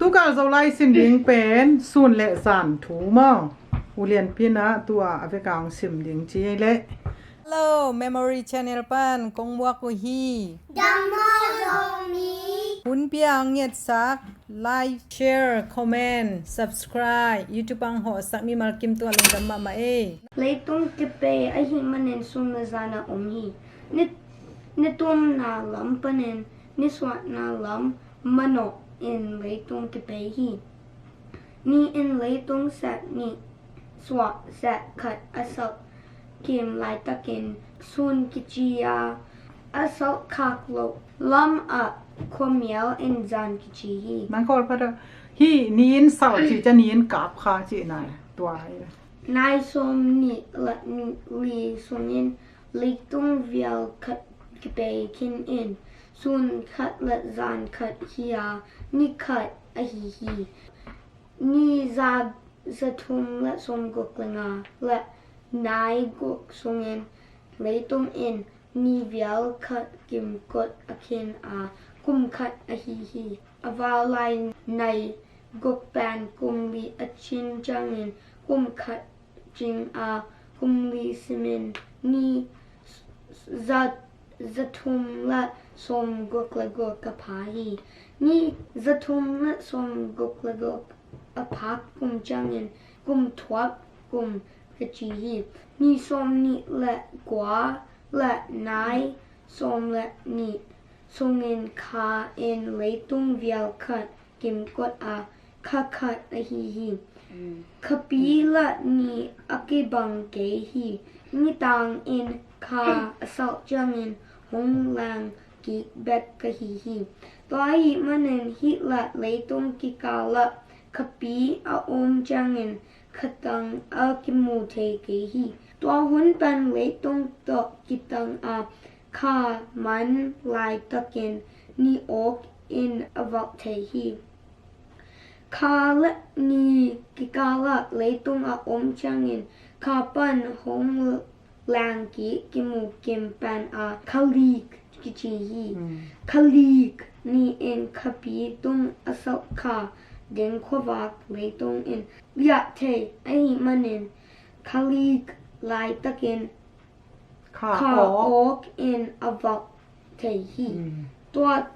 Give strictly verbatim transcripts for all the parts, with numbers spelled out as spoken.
Tukal Zolai sim ding pen sun le zan thu maw? U Lianpi in ah tua a vek a hong sim ding ci ei leh. Hello, Memory Channel pan kong muak uh hi. Dam maw Zomi? Hunpi a hong ngetsak, like, share, comment, subscribe, YouTube a hong hawhsak mimal kim tungah lungdam mahmah ei. Leitung kipei ahih manin sun le zan a om hi. Ni, ni tumna lam panin ni suahna lam manawh in leitung kipei hi. Ni in leitung seh nih, suah seh khat a salh kim laitakin sun kici a, a salh khak loh lam ah khuamial in zan kici hi. Nang kawl pha dah. Hih ni in salh cih ciang ni in kap kha cihna tua hi. Nai sawm nih le li sungin leitung vial khat kipei khin in, sun khat le zan khat hi a, ni khat ahi hi. Ni za, za thum le sawm guk le nga le nai guk sungin leitung in ni vial khat kimkot a khin a, kum khat ahi hi. A val lai nai guk pen kum li a cin ciangin kum khat cing a, kum li simin ni za, za thum le sawm guk le guk ka pha hi. Ni za thum le sawm guk le guk a phak kum ciangin kum thuak kum ka ci hi. Ni sawm nih le kua le nai sawm le nih sungin kha in leitung vial khat kimkot a, kha khat ahi hi. Khapi le ni a kibang kei hi. Nitang in kha a salh ciangin hong lang kik bek ka hi hi. Tua ahih manin hih le leitung kikal ah khapi a om ciangin khatang a kimu thei kei hi. Tua hun pan leitung tawh kitang a, kha man laitakin ni awk in a valh thei hi. Kha le ni kikal ah leitung a om ciangin kha pan hong lang kik kimu kim pan a, khalik kici hi. Khalik ni in khapi tung a salh kha ding khuavak leitung in liah thei ahih manin khalik laitakin kha awk in a valh thei hi. Tua,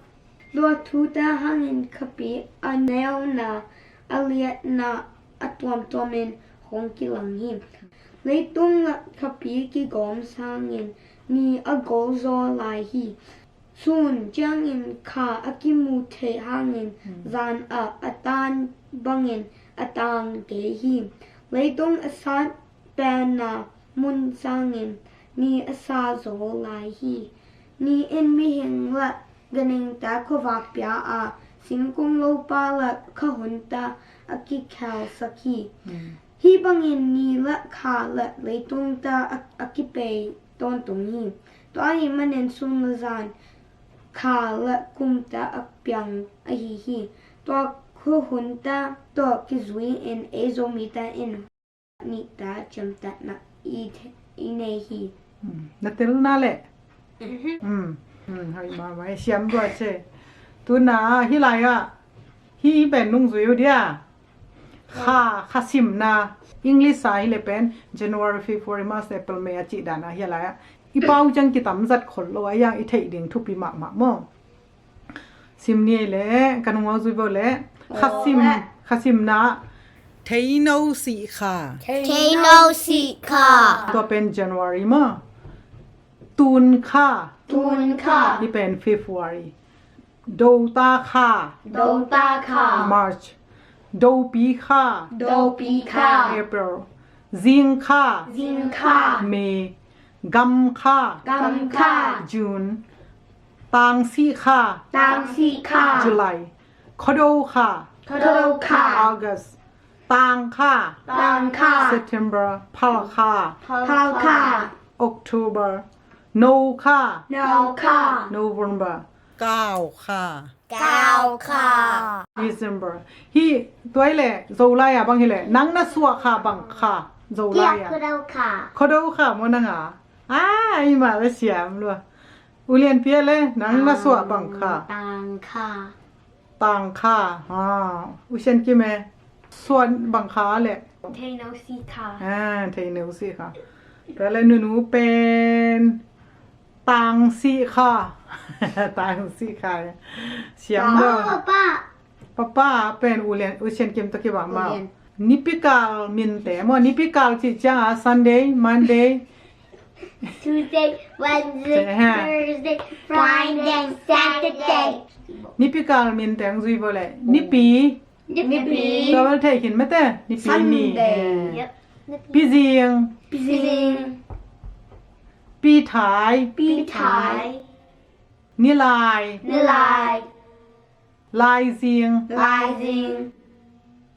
tua thute hangin khapi a neuna, a liatna a tuamtuamin hong kilang hi. Leitung ah khapi kigawm sangin ni a golzaw lai hi. Sun ciangin kha a kimu theih hangin zan ah a tan bangin a tang kei hi. Leitung a sat penna mun sangin ni a sa zaw lai hi. Ni in mihing le ganhingte khuavak pia a, singkung lopa le kha hunte a kikhelsak hi. Hih bangin ni le kha le leitungte a, a kipei tawntung hi. Tua ahih manin sun le zan, kha le kumte a piang ahi hi. Tua khuahunte tawh kizui in ei Zomite in nihte ciamtehna i nei hi. Na telna leh. Hai mama siam dua ce. Tuna hih lai-ah hih pen nungzui uh dia. Kha, kha simna. English a hileh pen January, February, March, April, May a cih dan a hih lai-ah i pau ciang kitam zat khol lo a, yang i theih ding thupi mahmah maw? Sim ni ei leh, ka nungau zui vo leh. Kha sim, kha simna. Theino sih kha. Theino sih kha. Tua pen January maw? Tun kha. Tun kha. Hih pen February. Dota kha. Dota kha. March. Dopi kha. Dopi kha. April. Zing kha. Zing kha. May. Gam kha. Gam kha. June. Tangsih kha. Tangsih kha. July. Khuado kha. Khuado kha. August. Tang kha. Tang kha. September. Phal kha. Phal kha. October. No kha. No kha. November. Kau kha. Kau kha. December. Hih tuai leh Zolai a bang hileh nang na suah kha bang kha? Zolai a. Khuado kha. Khuado kha maw nang a? Ai mah leh siam lua. U Lianpi a leh nang na suah bang kha? Tang kha. Tang kha. Ha. U Sian Kim e. Suan bang kha le. Thei no si kha. Ha, thei no si kha. Tua le nunu pen tang si kha. Tang si kha. Siam lo. Papa. Papa pen U Lian, U Sian Kim tawh kibang mah. U Lian. Nipikal minte maw, nipikal cih ciang a Sunday, Monday, Tuesday, Wednesday, Thursday, Friday, Saturday. Nipikal minteng zui vo le. Nipi. Nipi. Tua bel thei khin mate. Nipi ni. Sunday. Yep. Pizing. Pizing. Pithai. Pithai. Nilai. Nilai. Laizing. Laizing.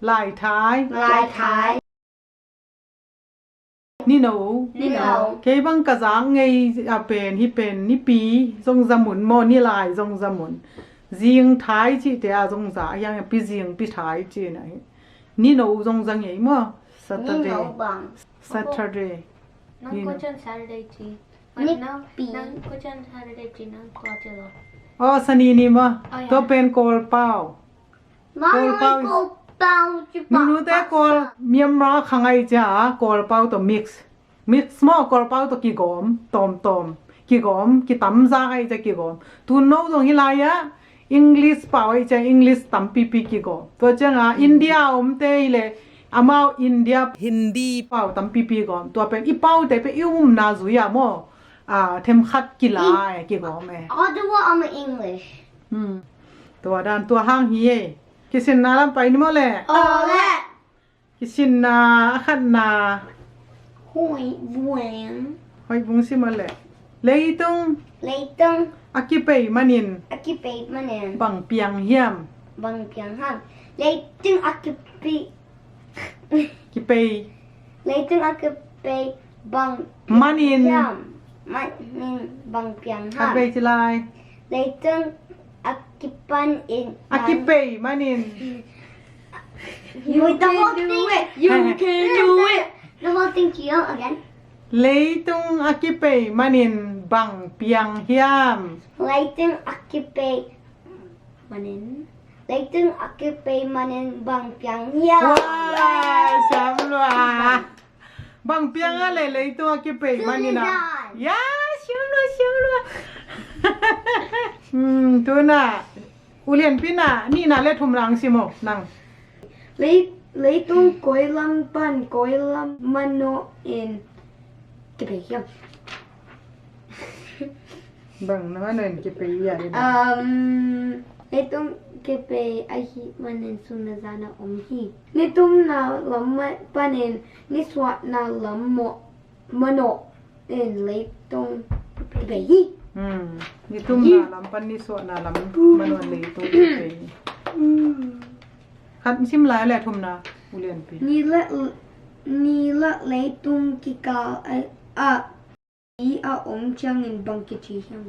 Laithai. Laithai. Nino. Nino. Kei bang ka zak ngei a pen, hih pen, nipi zong za mun maw, nilai zong za mun. Zingthai cihte a zong za, a hiang pi zing, pithai cihna hi. Nino zong za ngei maw, Saturday. Nino bang. Saturday. Nang ko cian Saturday ci. Nang ko cian Saturday ci, nang ko ci lo. Oh, Sani ni maw. Oh, yeah. Tua pen Kawlpau. Kawlpau. Nunute Kawl Myanmar khang ai cia Kawlpau tawh mix. Mix maw, Kawlpau tawh kigawm, tawmtawm. Kigawm, kitamza ai cia kigawm. Tun no zong hi lai ah, English pau ai cia English tampipi kigawm. Tua cianga India omte hi le, amau India Hindi pau tampipi gawm. Tua pen i paute pen i umna zui ah maw. Ah, themkhat kila e, kigawm e. All the one on English. Hmm. Tua dan, tua hang hi e. Kisinna lam pai ni maw le? Aw le. Kisinna a khatna. Hoih vung. Hoih vung si maw le? Leitung. Leitung. A kipei manin. A kipei manin. Bang piang hiam? Bang piang hiam? Leitung a kipei. Kipei. Leitung a kipei bang. Manin. Hiam. Manin bang piang hiam. Khat vei ci lai. Leitung a kipan in. A kipei manin. You can do it. You can do it. The whole thing to you again. Leitung a kipei manin bang piang hiam. Leitung a kipei manin. Leitung a kipei manin bang piang hiam. Wah, siam lua. Bang piang a le leitung a kipei manin a. Ya, siam lua, siam lua. Hmm, tuna. U Lian Pi na, nihna le thumna ang sim aw, nang. Lei, leitung koi lam pan koi lam mano in kipei hiam. Bang na mano in kipei hiam. Um, leitung kipei ahi manin sun na zan a om hi. Nitumna lam panin nisuahna lam maw, mano in leitung kipei hi. Hmm. Nitumna lam pan nisuahna lam mano in leitung kipei hi. Hmm. Khat sim lai le thumna, U Lian Pi. Ni le, ni le leitung kikal a, a, i a om ciangin bang kici hiam?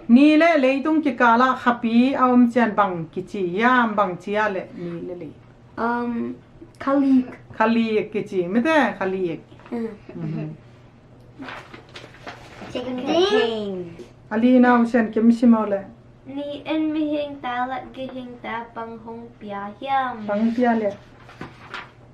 Ni le leitung kikal ah khapi a om ciang bang kici hiam, bang ci a le ni le lei. Um, khalik. Khalik kici, mete khalik. Mm. Mhm. Second thing. A lina U Sian Kim sim aw le. Ni in mihing ta le gihing ta bang hong pia hiam? Bang pia le.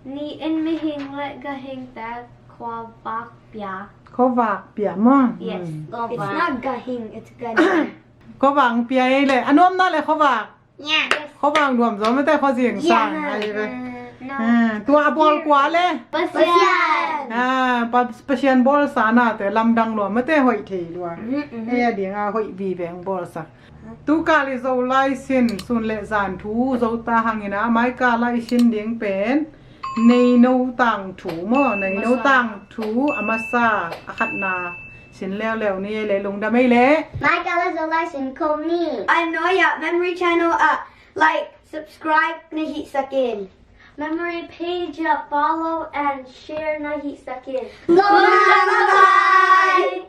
Ni in mihing le gihing ta khuavak pia. Khuavak pia maw? Yes. Hmm. It's not gahing, it's gahing. Khuavak pia ei le. A nuamna le khuavak. Yeah. Khuavak nuam zaw mate khuazing sang ai ve. Mm, no. Ah, tua a bawl kua le. Pasian. Ah, pa, Pasian bawlsa nate lamdang lua mate hoih thei lua. Mm, mm. Ei a ding a hoih vive hong bawlsa. Tu kal i Zolai sin, sun le zan thu, Zota hangin a, mai kal a i sin ding pen, Neino tangthu maw, Neino tangthu, a masa, a khatna, sin leuleu ni, ei le lungdam ei le. Mai kal a Zolai sin khawm ni. Ai nawi ah, Memory Channel ah, like, subscribe na hih sak in. Memory page ah, follow and share na hih sak in. Lungdam, bye bye.